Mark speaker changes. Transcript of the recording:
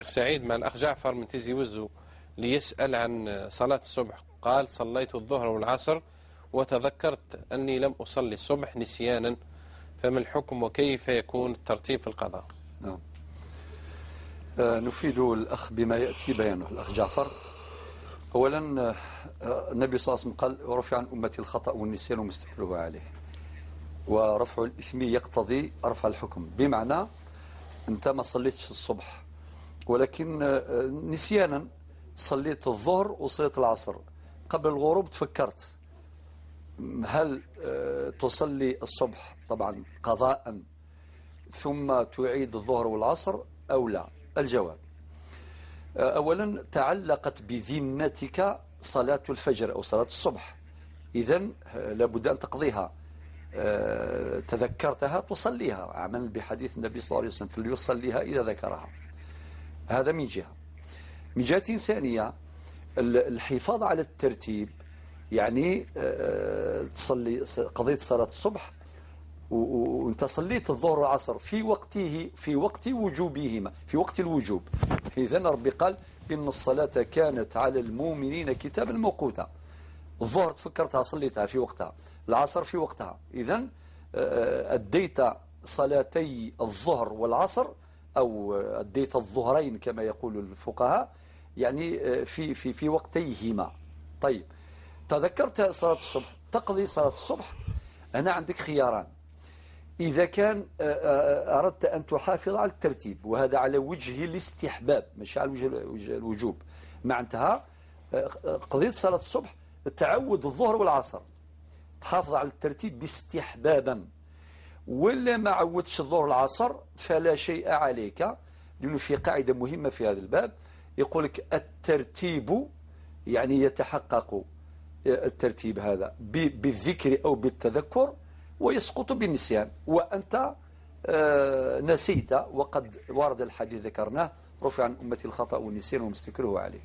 Speaker 1: سعيد مع الأخ جعفر من تيزي وزو ليسأل عن صلاة الصبح. قال: صليت الظهر والعصر وتذكرت أني لم أصلي الصبح نسيانا، فما الحكم وكيف يكون الترتيب في القضاء؟
Speaker 2: نعم، نفيد الأخ بما يأتي بيانه. الأخ جعفر، أولا النبي صلى الله عليه وسلم قال: رفع عن أمتي الخطأ والنسيان وما استكرهوا عليه. ورفع الإثم يقتضي رفع الحكم، بمعنى أنت ما صليتش الصبح ولكن نسيانا صليت الظهر وصليت العصر، قبل الغروب تفكرت، هل تصلي الصبح طبعا قضاء ثم تعيد الظهر والعصر أو لا؟ الجواب: أولا تعلقت بذمتك صلاة الفجر أو صلاة الصبح، إذن لابد أن تقضيها. تذكرتها تصليها، عملا بحديث النبي صلى الله عليه وسلم: فليصليها إذا ذكرها. هذا من جهة. من جهة ثانية، الحفاظ على الترتيب، يعني تصلي قضية صلاة الصبح وانت صليت الظهر والعصر في وقته، في وقت وجوبهما، في وقت الوجوب. إذن ربي قال: إن الصلاة كانت على المؤمنين كتابا موقوتا. الظهر تفكرتها صليتها في وقتها، العصر في وقتها، إذن أديت صلاتي الظهر والعصر أو أديت الظهرين كما يقول الفقهاء، يعني في وقتيهما. طيب، تذكرت صلاة الصبح، تقضي صلاة الصبح. هنا عندك خياران: إذا كان أردت أن تحافظ على الترتيب، وهذا على وجه الاستحباب مش على وجه الوجوب، معناتها قضية صلاة الصبح تعود الظهر والعصر، تحافظ على الترتيب باستحبابا، ولا ما عودتش الظهر والعصر فلا شيء عليك، لأنه في قاعدة مهمة في هذا الباب يقول لك الترتيب يعني يتحقق الترتيب هذا بالذكر أو بالتذكر ويسقط بالنسيان، وأنت نسيت، وقد ورد الحديث ذكرناه: رفع عن أمتي الخطأ والنسيان وما استكرهوا عليه.